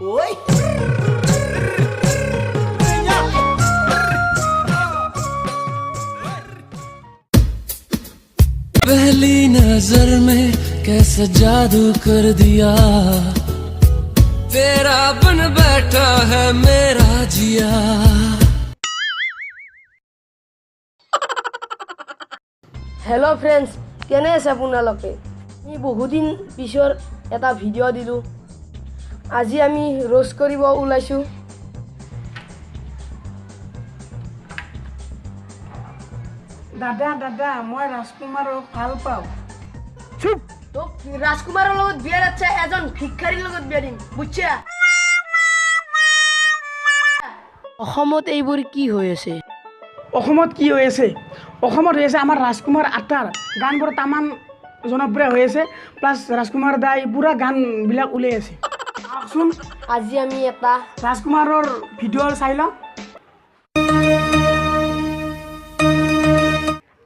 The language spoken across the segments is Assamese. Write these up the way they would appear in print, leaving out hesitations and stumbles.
Oi! पहली नजर में कैसा जादू कर दिया, तेरा बन बैठा है मेरा जिया। হেল্ল' ফ্ৰেণ্ডছ, কেনে আছে আপোনালোকে? আমি বহুদিন পিছৰ এটা ভিডিঅ' দিলোঁ। আজি আমি ৰোষ্ট কৰিব ওলাইছোঁ। দাদা দাদা, মই ৰাজকুমাৰক ভাল পাওঁ। চুপ! তোক ৰাজকুমাৰৰ লগত বিয়া আছে, এজন ভিক্ষাৰীৰ লগত বিয়া দিম, বুজছা? অসমত এইবোৰ কি হৈ আছে? অসমত কি হৈ আছে? অসমত হৈ আছে আমাৰ ৰাজকুমাৰ আটাৰ গানবোৰ তামাম জনপ্ৰিয় হৈ আছে, প্লাছ ৰাজকুমাৰ দাই পূৰা গানবিলাক উলিয়াই আছে। আহকচোন আজি আমি এটা ৰাজকুমাৰৰ ভিডিঅ' চাই লওঁ।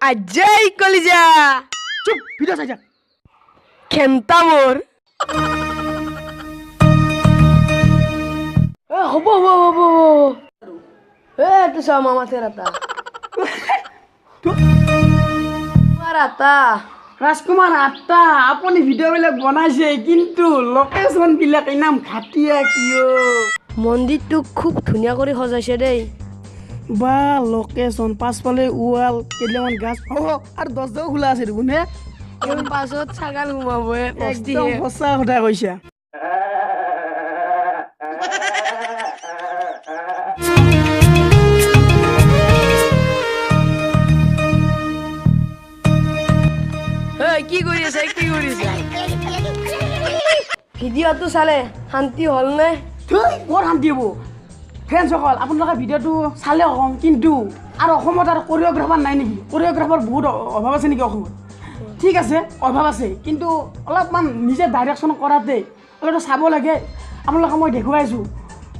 আজয় কলিজা। চুপ, ভিডিঅ' চাই যাক। খেন্তা মোৰ। এ হ'ব হ'ব হ'ব হ'ব। এ এইটো চাওঁ, মামাথেৰ এটা তোমাৰ আটা। ৰাজকুমাৰ আটা, আপুনি ভিডিঅ'বিলাক বনাইছে, কিন্তু লোকেশ্যনবিলাক ইমান ঘাটিয়া কিয়? মন্দিৰটো খুব ধুনীয়া কৰি সজাইছে দেই। বা লোকেশ্যন, পাছফালে ৱাল, কেইটামান গাছ, অ' আৰু দৰ্জাও খোলা আছে দেখোন। হে পাছত ছাগাল সোমাব। একদম সঁচা কথা কৈছা। কি কৰি আছে, কি কৰিছে? ভিডিঅ'টো চালে শান্তি হ'লনে? ক'ত শান্তি হ'ব? ফ্ৰেণ্ডছসকল, আপোনালোকে ভিডিঅ'টো চালে কম, কিন্তু আৰু অসমত আৰু কৰিঅ'গ্ৰাফাৰ নাই নেকি? কৰিঅ'গ্ৰাফাৰ বহুত অভাৱ আছে নেকি অসমত? ঠিক আছে, অভাৱ আছে, কিন্তু অলপমান নিজে ডাইৰেকশ্যন কৰাতে অলপ চাব লাগে। আপোনালোকে মই দেখুৱাইছোঁ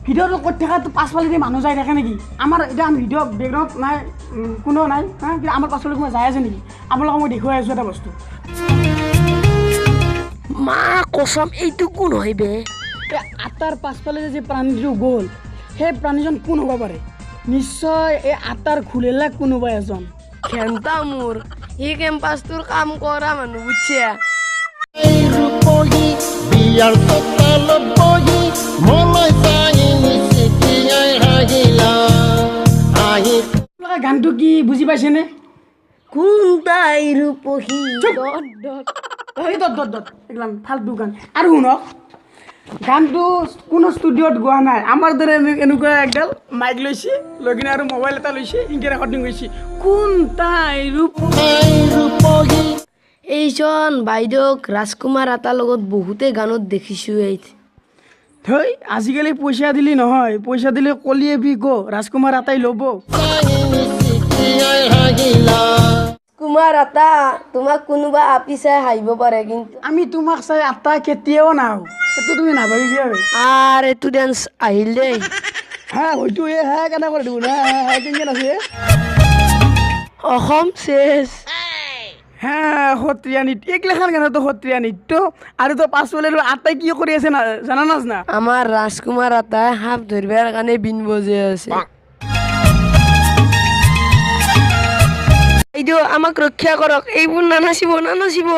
ভিডিঅ'টো কৰি থকাটো, পাছফালেদি মানুহ যাই থাকে নেকি? আমাৰ এতিয়া আমি ভিডিঅ' বেকগ্ৰাউণ্ডত নাই, কোনো নাই, হা, কিন্তু আমাৰ পাছফালে কোনোবা যাই আছে নেকি? আপোনালোকক মই দেখুৱাই আছোঁ এটা বস্তু। মা কচম, এইটো কোন হয় বে? এই আটাৰ পাছফালে যে প্ৰাণীটো গ'ল, সেই প্ৰাণীজন কোন হ'ব পাৰে? নিশ্চয় এই আটাৰ ঘুলেলা কোনোবা এজন। ঘেণ্টা মোৰ, সি কেম্পাছটোৰ কাম কৰা মানুহ, বুজছা? বিয়াৰ চোতালত বহি মলৈ চাই মিচিকিয়াই হাঁহিলা হাঁহি। আপোনালোকে গানটো কি বুজি পাইছেনে? কোন তাই ৰূপহী চুপ! Dot dot. এই ডট ডট ডট, এইগিলান ফাল্টু গান। আৰু শুনক, গানটো কোনো ষ্টুডিঅ'ত গোৱা নাই, আমাৰ দৰে এনেকুৱা একডাল মাইক লৈছে, লৈ কিনে আৰু মোবাইল এটা লৈছে, এনেকৈ ৰেকৰ্ডিং কৰিছে। কোন তাই ৰূপ তাই ৰূপহী। এইজন বাইদেউক ৰাজকুমাৰ আটাৰ লগত বহুতে গানত দেখিছোঁ। এই ধৈ, আজিকালি পইচা দিলি নহয়, পইচা দিলে কলিয়ে বি গ ৰাজকুমাৰ আটাই ল'ব। চাই মিচিকিয়াই হাঁহিলা। কুমাৰ আটা, তোমাক কোনোবা আপি চাই হাঁহিব পাৰে, কিন্তু আমি তোমাক চাই আটা কেতিয়াও নাহো, সেইটো তুমি নাভাবিবি আৰু। আৰু এইটো ডেন্স আহিল দেই। হা, হয়তো এ হা কেনে কৰি দেখোন, হা হা হা কেনেকৈ নাচে। অসম চেচ। হা, সত্ৰীয়া নৃত্য, এইগিলাখান গানতো সত্ৰীয়া নৃত্য। আৰু তো পাছফালে আটাই কি কৰি আছে না জানা নাজানা? আমাৰ ৰাজকুমাৰ আটাই সাপ ধৰিবৰ কাৰণে বিন বজাই আছে। বাইদেউ, আমাক ৰক্ষা কৰক, এইবোৰ নানাচিব নানাচিব।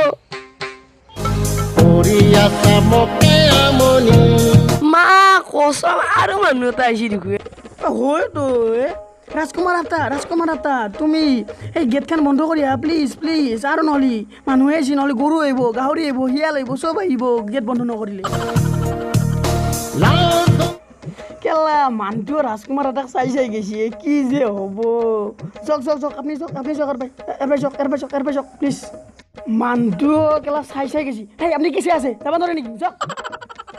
কৰি আছা মোকে আমনি। মা কচম, আৰু মানুহ এটা আহিছে দেখোন। হয়তো এ ৰাজকুমাৰ আটা, ৰাজকুমাৰ আটা, তুমি এই গেটখন বন্ধ কৰি আহা, প্লিজ প্লিজ। আৰু নহ'লে মানুহে আহিছে, নহ'লে গৰু আহিব, গাহৰি আহিব, শিয়াল আহিব, চব আহিব গেট বন্ধ নকৰিলে। লাজ কেলা মানুহটো ৰাজকুমাৰ আটাক চাই চাই গৈছে, কি যে হ'ব। যাওক যাওক যাওক, আপুনি যাওক, আপুনি যাওক, এৰপাই এৰপাই যাওক, এৰপাই যাওক, এৰপাই যাওক প্লিজ। মানুহটো কেলা চাই চাই গৈছে। হেই, আপুনি কি চাই আছে? যাব নোৱাৰে নেকি? যাওক।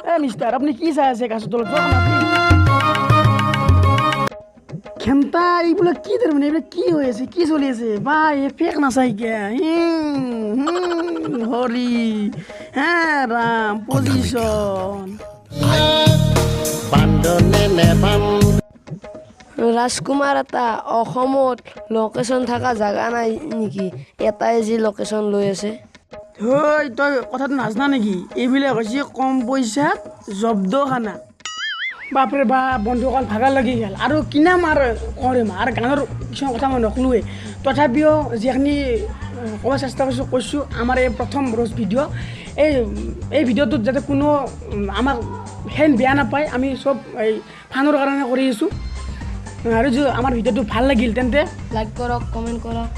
এ মিষ্টাৰ, আপুনি কি চাই আছে গাছৰ তলত? যাওক না প্লিজ। খেমতা, এইবিলাক কি তাৰমানে? এইবিলাক কি হৈ আছে, কি চলি আছে? বা এই ফেক নাচাই কিয়া হৰি হে ৰাম পজিশ্যন। বান্ধনে নেবান্ধ। ৰাজকুমাৰ এটা, অসমত লোকেশ্যন থকা জাগা নাই নেকি? এটাই যি লোকেশ্যন লৈ আছে। থৈ, তই কথাটো নাজানা নেকি? এইবিলাক হৈছে কম পইচাত জব্দখানা। বাপৰে বাপ, বন্ধুসকল, ভাগৰ লাগি গ'ল। আৰু কিনাম আৰু কৰিম আৰু গানৰ কিছুমান কথা মই নকলোৱেই, তথাপিও যিখিনি ক'ব চেষ্টা কৰিছোঁ কৈছোঁ। আমাৰ এই প্ৰথম ৰ'জ ভিডিঅ', এই ভিডিঅ'টোত যাতে কোনো আমাক ফেন বেয়া নাপায়, আমি চব এই ফানৰ কাৰণে কৰি আছোঁ। আৰু যদি আমাৰ ভিডিঅ'টো ভাল লাগিল তেন্তে লাইক কৰক, কমেণ্ট কৰক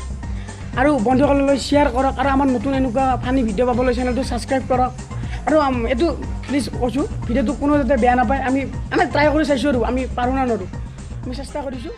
আৰু বন্ধুসকললৈ শ্বেয়াৰ কৰক, আৰু আমাৰ নতুন এনেকুৱা ফানী ভিডিঅ' পাবলৈ চেনেলটো ছাবস্ক্ৰাইব কৰক। আৰু এইটো প্লিজ কৈছোঁ, ভিডিঅ'টো কোনো যাতে বেয়া নাপায়। আমি ট্ৰাই কৰি চাইছোঁ আৰু আমি পাৰোঁ না নোৱাৰোঁ, আমি চেষ্টা কৰিছোঁ।